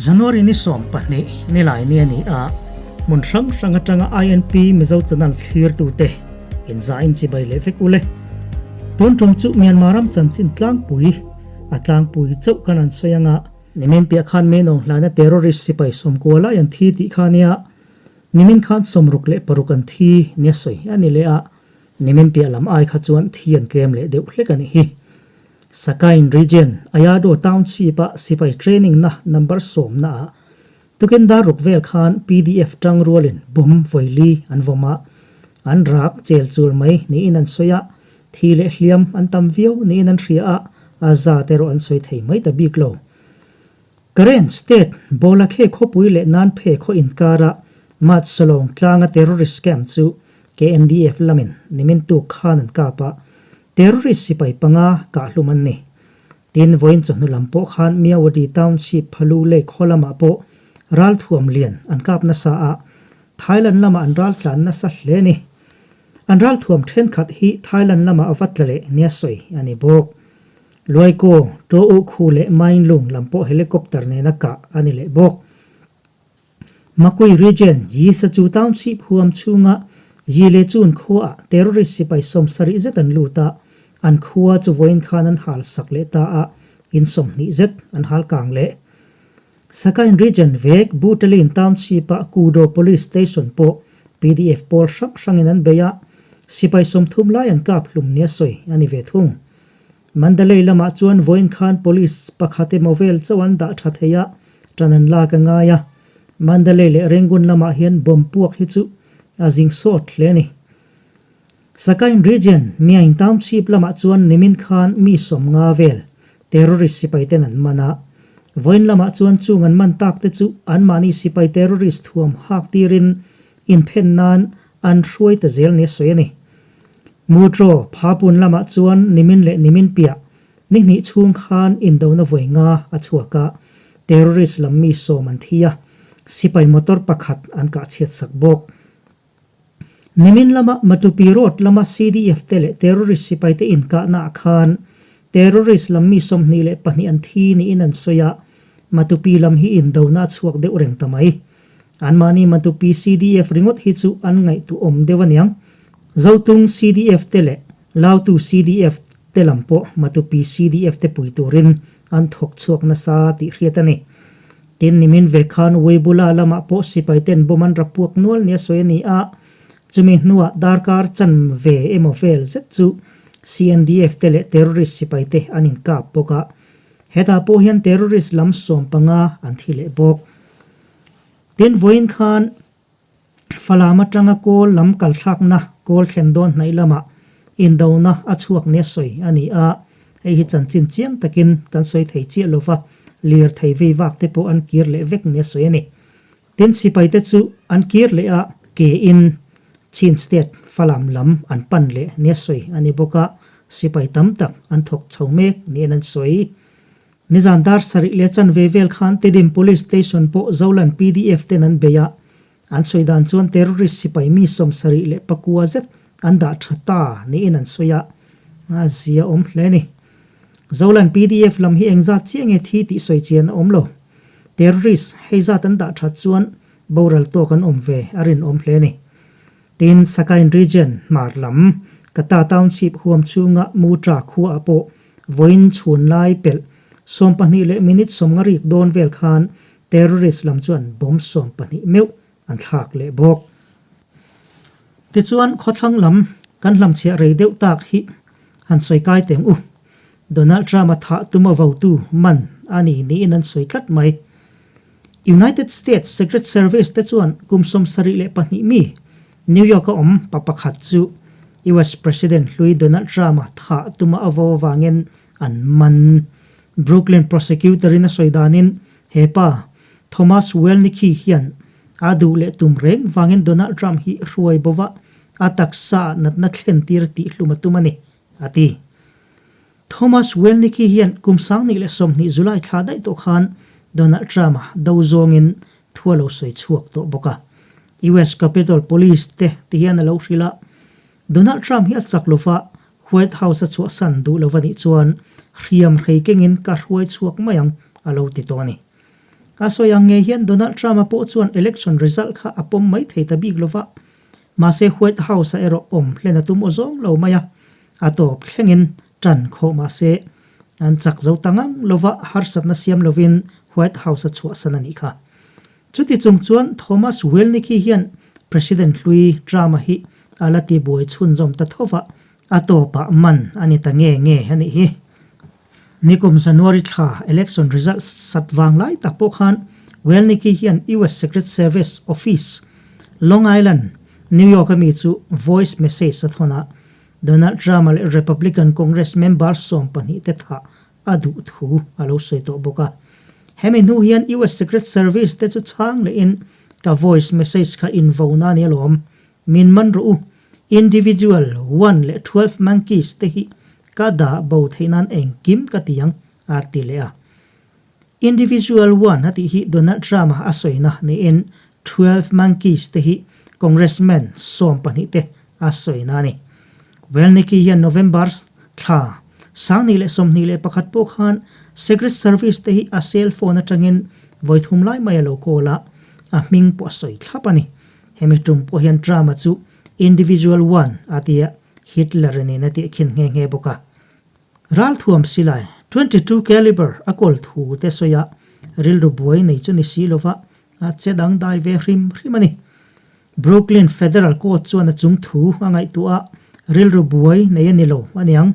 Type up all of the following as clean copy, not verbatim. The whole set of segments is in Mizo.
January ni 12 nilai ni a ni a, hmun hrang hrang atanga INP Mizo channel thlirtute inzain chibai leh vek ule. Tun tum chu Myanmar ram chanchin tlangpui a tlangpui chauh khan an sawi anga, Nimin piah khan Menawng hlana terrorist sipai sawmkua lai an thi tih kha nia, nimin khan 66 an thi nia sawi a ni leh a, nimin piah lam ai kha chuan thi an tlem leh deuh hlek a nih hi. Sakain Region, Ayado Township-a sipai training na number 10 na ah tukin dar ruk vel khan PDF tang rualin bomb vawili an vawm a, an rak chel chul mai niin an sawi a, thi leh hliam an tam viau niin an hria a, a zat erawh an sawi thei mai ta bik lo. Karen State, Bawlakhe khawpui leh Nanphe khaw inkara Mat Salawng tlanga terrorist camp chu KNDF lamin nimin tuk khan an kap a, terrorist sipai panga kahhlum an ni. Tin, vawiin chawhnu lam pawh khan Myawaddy Township Phalu Lake khaw lamah pawh ralthuam lian an kap nasa a, Thailand lamah an ral tlan nasa hle a ni. An ralthuam thenkhat hi Thailand lamah a va tla leh nia sawi a ni bawk. Luaikaw, To U Khu leh Mainlung lam pawh helicopter nena kah a ni leh bawk. Makui Region, Yisachu Township huam chhunga Yilechun khuaah terrorist sipai 70 zet an lut a, an khua chu vawiin khan an hal sak leh ta a, in 20 zet an hal kang leh. Sakain Region vek Butalin Township-a Kudo Police Station pawh PDF pawl hrang hrangin an bei a, sipai 30 lai an kap hlum nia sawi a ni ve thung. Mandalay lamah chuan vawiin khan police pakhat emaw vel chauh an dah tha thei a, tan an lak a ngai a. Mandalay leh Rangoon lamah hian bomb puak hi chu a zing sawt hle a ni. Sakain Region, Myaing Township lamah chuan nimin khan mi 50 vel terrorist sipai ten an man a. Vawiin lamah chuan chung an man tak te chu anmahni sipai terrorist thuam hak tirin inphen nan an hruai ta zel nia sawi a ni. Mutro, Phapun lamah chuan nimin leh nimin piah ni hnih chhung khan indona vawi nga a chhuak a, terrorist lam mi 10 an thi a, sipai motor pakhat an kah chhiat sak bawk. Nimin lama Matupi Road lama CDF te leh terrorist sipai te inkahna ah khan terrorist lam mi 22 an thi niin an sawi a, Matupi lam hi indona a chhuak deuh reng ta mai. Anmahni Matupi CDF ringawt hi chu an ngaihtuahawm deuh aniang. Zotung CDF te leh Lautu CDF te lam pawh Matupi CDF te pui turin an thawk chhuak nasa tih hriat a ni. Tin, nimin ve khan Weibula lamah pawh sipai ten bomb an rapuak nual nia sawi a ni a, chumi hnuah darkar chan ve emaw vel zet chu CNDF te leh terrorist sipai te an inkap bawk a. Hetah pawh hian terrorist lam 15 an thi leh bawk. Tin, vawiin khan Falam atanga kawl lam kalthlakna kawl thlen dawn hnaih lamah indona a chhuak nia sawi a ni a, hei hi chanchin chiang takin kan sawi thei chiah lova, lirthei vei vak te pawh an kir leh vek nia sawi a ni. Tin, sipai te chu an kir leh a, ke in Chin State Falam lam an pan leh nia sawi a ni bawk a, sipai tam tak an thawk chho mek niin an sawi. Nizan dar sarih leh chanve vel khan Tedim Police Station pawh Zolan PDF ten an bei a, an sawi dan chuan terrorist sipai mi 79 zet an dah tha ta niin an sawi a, a zia awm hle a ni. Zolan PDF lam hi engzat chiah nge thi tih sawi chian a awm lo. Terrorist hei zat an dah that chuan boral tawk an awm ve a rinawm hle a ni. Tin, Sakain Region hmar lam Kata Township huam chhunga Mutra khuaah pawh Vawiin chhun lai pelh 12 leh minute 50 rik dawn vel khan terrorist lam chuan bomb 20 meuh an thlak leh bawk. Tichuan khawthlang lam kan hlamchhiah rei deuh tak hi han sawi kai teng u. Donald Trump-a thah tuma votu man a ni niin an sawi tlat mai. United States Secret Service te chuan kum 72 mi New York-a awm pa pakhat chu US President hlui Donald Trump-a thah tuma a vo avangin an man. Brooklyn prosecutor-in a sawi danin he pa Thomas Welnicki hian a duh leh tum reng vangin Donald Trump hi hruai bova a taksa ah natna thlen tir tih hlum a tum a ni, a ti. Thomas Welnicki hian kum 2020 July thla daih tawh khan Donald Trump-a do zawngin thu a lo sawi chhuak tawh bawk a. US Capitol Police te ti hian a lo hrilh a, Donald Trump hi a chak lova White House a chhuahsan duh lo a nih chuan hriam hrei kengin ka hruai chhuak mai ang a lo ti tawh a ni. A sawi ang ngei hian Donald Trump-a pawh chuan election result kha a pawm mai thei ta bik lova, mahse White House-a erawh awm hlen a tum awzawng lo mai a, a tawp thlengin tan khawh mahse an chak zo ta ngang lova harsatna siam lovin White House-a chhuahsan a nih kha. Chuti chung chuan Thomas Welnick-i hian President hlui Trump-a hi a la tibuai chhunzawm ta tho va, a tawpah man a ni ta nge nge a nih hi. Nikum January thla election result sat vang lai tak pawh khan Welnicki hian US Secret Service office, Long Island, New York a mi chu voice message a thawn a, Donald Trump-a leh Republican Congress member 12 te thah a duh thu a lo sawi tawh bawk a. Hemi hnu hian US Secret Service te chu chhang lehin ka voice message kha invona a ni alawm, Min man rawh u, individual one leh 12 monkeys te hi ka dah bo theih nan engkim ka ti ang, a ti leh a. Individual one a tih hi Donald Trump-a a sawina niin 12 monkeys te hi Congressman 12 te a sawina a ni. Welnicki hian November thla 2021 pawh khan Secret Service te hi a cell phone atangin vawi thum lai mai a lo call a, a hming pawh a sawi thlap a ni. Hemi tum pawh hian Trump-a chu individual one a ti a, Hitler nen a tihkhin nghe nghe bawk a. Ralthuam silai 22 caliber a kawl thu te sawi a, rilru buai nei chu ni si lova a che dangdai ve hrim hrim a ni. Brooklyn Federal Court chuan a chung thu a ngaihtuah a, rilru buai nei a ni lo a niang.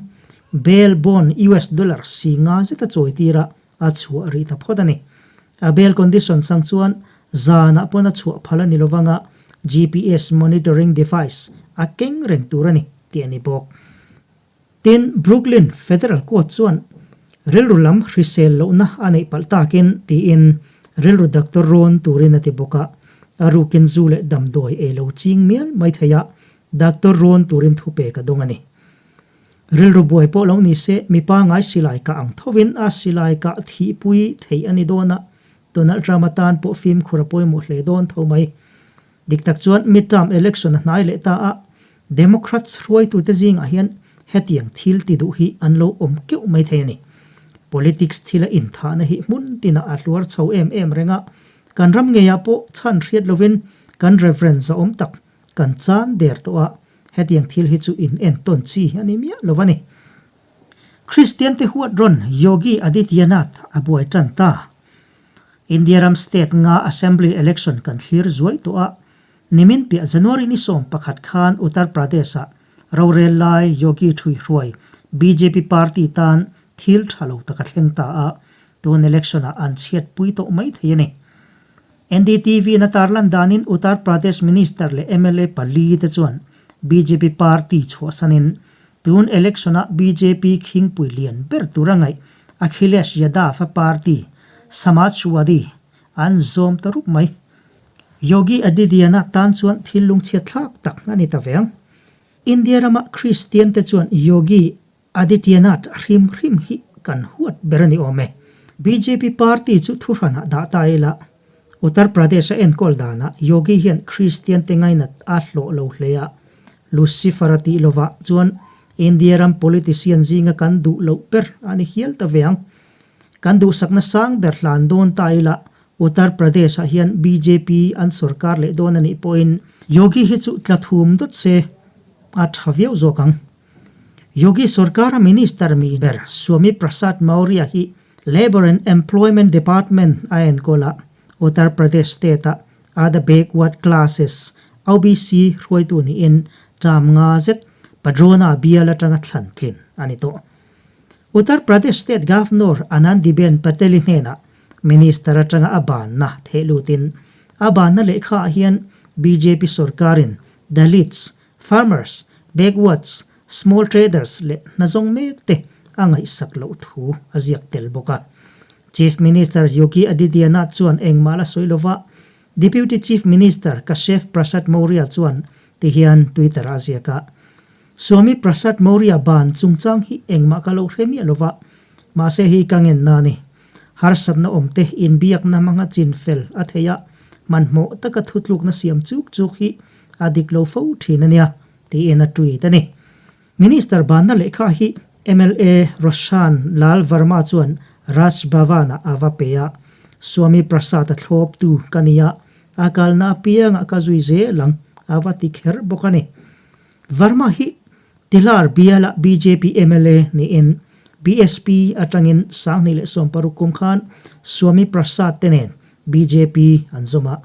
Bail bond US dollar si nga zet a chawi tir a, a chhuah rih ta phawt a ni. A bail condition chang chuan zanah pawn a chhuah phal a ni lovang a, GPS monitoring device a keng reng tur a ni tih a ni bawk. Tin, Brooklyn Federal Court chuan rilru lam hrisel lohna a neih palh takin tiin rilru doctor rawn turin a ti bawk a, a rukin zu leh damdawi ei lo ching mial mai thei a, doctor rawn turin thupek a dawng a ni. Rilru buai pawh lo ni se, mipa ngai silai kah ang thovin a silai kah thihpui theih a ni dawn a, Donald Trump atan pawh fimkhur a pawimawh hle dawn tho mai. Dik tak chuan midterm election a hnai leh ta a, Democrats hruaitute zingah hian hetiang thil ti duh hi an lo awm keuh mai thei a ni. Politics thila inthahna hi hmun tinah a hluar chho em em reng a, kan ram ngeiah pawh chhan hriat lovin kan Reverend zahawm tak Kan chan der tawh a, hetiang thil hi chu in entawn chi a ni miah lo a ni. Kristian te huat rawn Yogi Adityanath a buai tan ta. India ram state nga Assembly election kan thlir zuai tawh a, nimin piah January ni 11 khan Uttar Pradesh ah rorel lai Yogi Thuihruai bjp party tan thil tha lo tak a thleng ta a, tun election ah an chhiatpui tawh mai thei a ni. NDTV-in a tarlan danin Uttar Pradesh Minister leh mla pali te chuan bjp party chhuahsanin tun election-a bjp khingpui lian ber tura ngaih Akhilesh Yadav-a party Samajwadi an zawm ta rup mai. Yogi Adityanath tan chuan thil lungchhiat thlak tak a ni ta ve ang. India rama Kristian te chuan Yogi Adityanath hrim hrim hi kan huat ber a ni awm e. Bjp party chu thuhranah dah ta ila, Uttar Pradesh a enkawl danah Yogi hian Kristian te ngainat a hlawh lo hle a, Lucifer a tih lovah chuan India ram politician zinga kan duh loh ber a ni hial ta ve ang. Kan duhsakna sang ber hlan dawn ta ila, Uttar Pradesh ah hian bjp an sorkar leh dawn a nih pawhin Yogi hi chu tla thum dawt se a tha viau zawk ang. Yogi sorkara minister mi ber Swami Prasad Maurya hi Labour and Employment Department a enkawl a, Uttar Pradesh state-a Other Backward Classes, OBC, hruaitu niin term nga zet Padrona bial atanga thlan tlin a ni tawh. Uttar Pradesh State Governor Anandiben Patel-i hnenah minister atanga a banna theh lutin a banna lehkhaah hian bjp sorkarin Dalits, Farmers, backwards, small traders leh hnazawng mek te a ngaihsak loh thu a ziak tel bawk a. Chief Minister Yogi Adityanath chuan engmah la sawi lova, Deputy Chief Minister Keshav Prasad Maurya chuan tihian Twitter ah a ziak a, Swami Prasad Maurya ban chungchang hi engmah ka lo hre miah lova, mahse hei ka ngenna a ni. Harsatna awmte inbiakna hmanga chinfel a theih a, hmanhmawh taka thutlukna siam chuk chuk hi a dik lo fo thin a nia, tiin a tweet a ni. Minister banna lehkha hi mla Roshan Lal Verma chuan Raj Bhavan-ah a va pe a. Swami Prasad-a thlawptu ka ni a, a kalna apiangah ka zui zel ang, a va ti kher bawk a ni. Verma hi Tihlar biala bjp mla niin BSP atangin 2016 kum khan Swami Prasad te nen bjp an zawm a,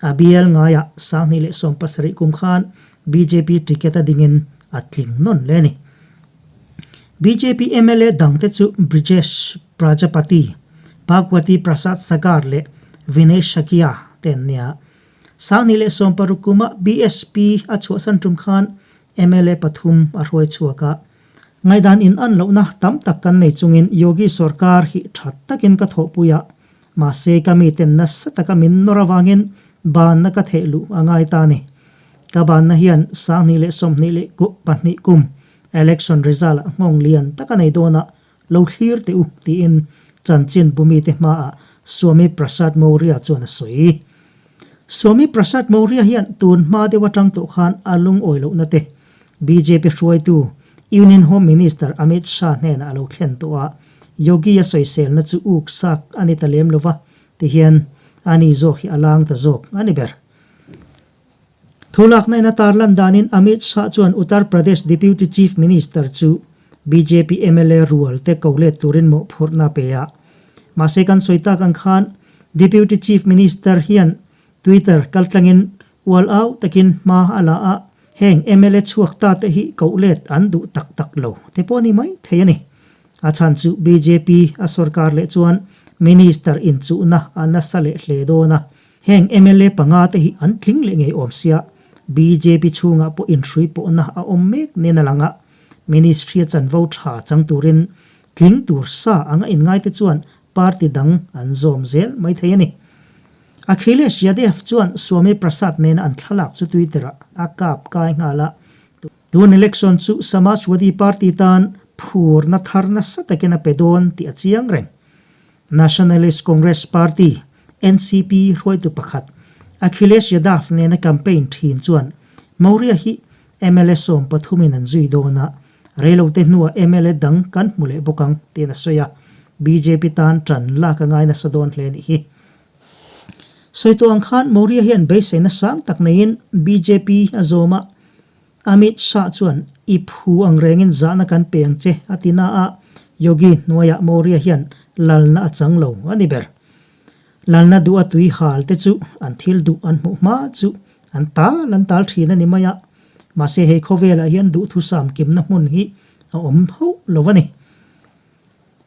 a bial ngaiah 2017 kum khan bjp ticket a dingin a tling nawn hle a ni. Bjp mla dangte chu Brijesh Prajapati, Bhagwati Prasad Sagar leh Vinay Shakya te an nia. 2016 kuma BSP a chhuahsan tum khan mla pathum a hruai chhuak a. Ngaihdan in an lohna tam tak kan nei chungin Yogi sorkar hi tha takin ka thawhpui a, mahse ka miten nasa taka min nawr avangin banna ka theh luh a ngai ta a ni. Ka banna hian 2022 kum election result ah nghawng lian tak a nei dawn a, lo thlir teh u tiin chanchin bumite hmaah Swami Prasad Maurya chuan a sawi. Swami Prasad Maurya hian tun hma deuh atang tawh khan a lungawi lohna te bjp hruaitu Union Home Minister Amit Shah hnenah a lo thlen tawh a, Yogi a sawiselna chu uk sak a ni ta lem lova tihian ani zawk hi a lang ta zawk a ni ber. Thu lakna in a tarlan danin Amit Shah chuan Uttar Pradesh Deputy Chief Minister chu bjp mla rual te ko let turin mawhphurhna a pe a. Mahse kan sawi tak ang khan Deputy Chief Minister hian Twitter kaltlangin ual au takin hma a la a, heng mla chhuak ta te hi koh let an duh tak tak lo te pawh a ni mai thei a ni. A chhan chu bjp a sorkar leh chuan Minister inchuhna a nasa leh hle dawn a. Heng mla panga te hi an tling leh ngei awm sia, bjp chhungah pawh inhrui pawhna a awm mek nen a lang a, ministry a chanvo tha chang turin tling tur sa anga inngai te chuan party dang an zawm zel mai thei a ni. Akhilesh Yadav chuan Swami Prasad nena an thlalak chu Twitter ah a kap kai nghal a, tun election chu Samajwadi Party tan phurna thar nasa takin a pe dawn tih a chiang reng. Nationalist Congress Party, NCP, hruaitu pakhat, Akhilesh Yadav nena campaign thin chuan Maurya hi mla 13 in an zui dawn a, reilote hnuah mla dang kan hmu leh bawk ang, tiin a sawi a, bjp tan tan lak a ngai nasa dawn hle anih hi. Sawi tawh ang khan Maurya hian beiseina sang tak neiin bjp a zawm a, Amit Shah chuan, I phu ang rengin zahna kan pe ang che, a ti na a, Yogi hnuaiah Maurya hian lalna a chang lo a ni ber. Lalna duh a tui hal te chu an thil duh an hmuh hma chu an tal an tal thin a ni mai a, mahse hei khawvelah hian duhthusam kimna hmun hi a awm hauh lo a ni.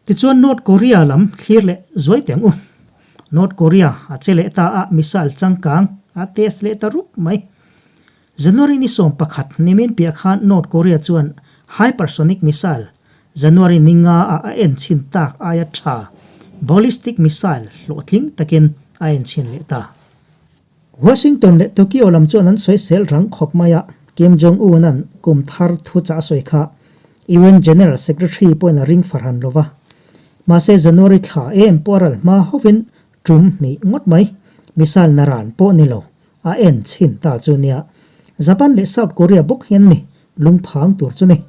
Tichuan North Korea lam thlir leh zuai teh ang u. North Korea a che leh ta a, missile changkang a test leh ta rup mai. January ni 11 nimin piah khan North Korea chuan hypersonic missile January ni nga ah a en chhin tak aia tha ballistic missile hlawhtling takin a en chhin leh ta. Washington leh Tokyo lam chuan an sawi sel rang khawp mai a, Kim Jong Un an kum thar thu chah a sawi kha UN General Secretary pawhin a ring farhan lo va. Mahse January thla em pawh a ral hma hovin tum hnih ngawt mai missile naran pawh ni lo A en chhin ta chu nia. Japan leh South Korea bawk hian ni lungphang tur chu ni.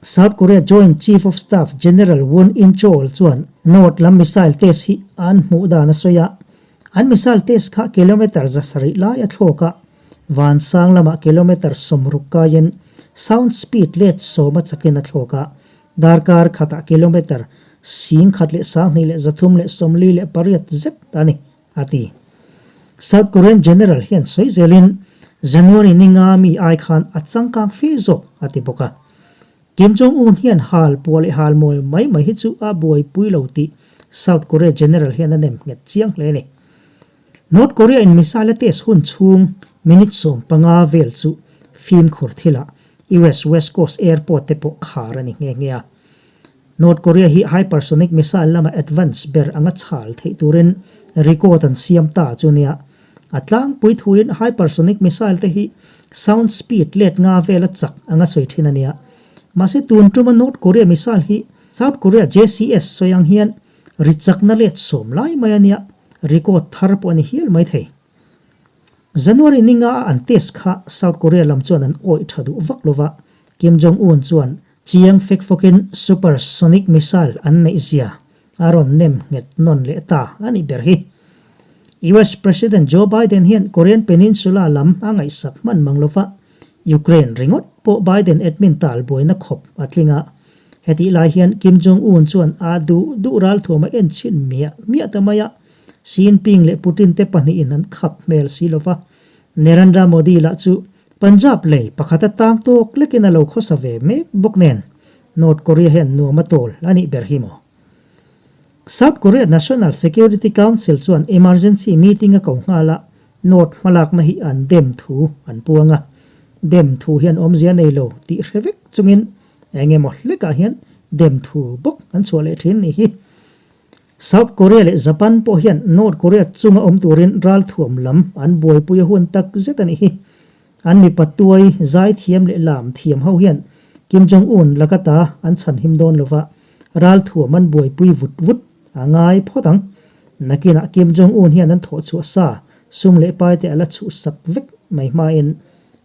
South Korea Joint Chief of Staff General Won In-chol chuan North lam missile test hi an hmuh dan a sawi a. An missile test kha kilometre 700 lai a thlawk a, vansang lamah kilometre 60 kaiin sound speed let 10 a chakin a thlawk a, darkar khatah kilometre 12,348 zet a ni. a ti. South Korean General hian sawi zelin January ni nga mi ai khan a changkang fe zawk a ti bawk a. Kim Jong Un hian hal puah leh hal mawi mai mai hi chu a buaipui lo tih South Korea General hian a nem nghet chiang hle a ni. North Korea in missile a test hun chhung minute 15 vel chu fimkhur thilah US West Coast Airport te pawh khar a ni nghe nghe a. North Korea hi hypersonic missile lama advance ber anga chhal theih turin record an siam ta chu nia. A tlangpui thuin hypersonic missile te hi sound speed let nga vela chak anga sawi thin a nia. Mahse tun tuma North Korea missile hi South Korea JCS sawi ang hian ri chakna let 10 lai mai a nia, record thar pawh a ni hial mai thei. January ni nga a an test kha South Korea lam chuan an awih tha duh vak lova, Kim Jong Un chuan Chiang fek fawkin super sonic missile an neih zia. a rawn nem nghet nawn leh ta a nih ber hi. US President Joe Biden hian Korean Peninsula lam a ngaihsak hman mang lova, Ukraine ringawt pawh Biden admin tal buaina khawp a tling a. Hetih lai hian Kim Jong Un chuan a duh duh ralthuam a en chhin miah miah ta mai a, Xi Jinping leh Putin te pahnihin an khap hmel si lova, Narendra Modi lah chu Punjab lei pakhat a tang tawk lekin a lo khawsa ve mek bawk nen, North Korea hian nuam a tawl a nih ber hi maw? South Korea National Security Council chuan emergency meeting a ko nghal a, North hmalakna hi an dem thu an puang a. Dem thu hian awmzia nei lo tih hre vek chungin eng emaw hlekah hian dem thu bawk an chhuah leh thin nih hi. South Korea leh Japan pawh hian North Korea chunga awm turin ralthuam lam an buaipui a hun tak zet a nih hi. An mipa tuai, zaithiam leh lam thiam ho hian Kim Jong Un laka ta an chhan him dawn lova, ralthuam an buaipui vut vut a ngai phawt ang. Nakinah Kim Jong Un hian an thawhchhuah sa sum leh pai te a la chhuhsak vek mai hmain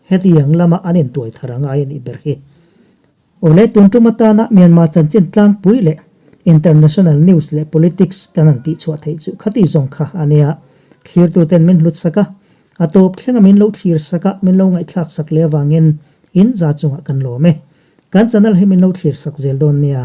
hetiang lama an intuai thar a ngai a nih ber hi. Awle tun tum atana Myanmar chanchin tlangpui leh international news leh politics kan han tihchhuah theih chu khati zawng kha a nia. Thlirtuten min hlut sak a, a tawp thlenga min lo thlir sak a, min lo ngaihthlak sak leh avangin in za chungah kan lawm e. Kan channel hi min lo thlir sak zel dawn nia.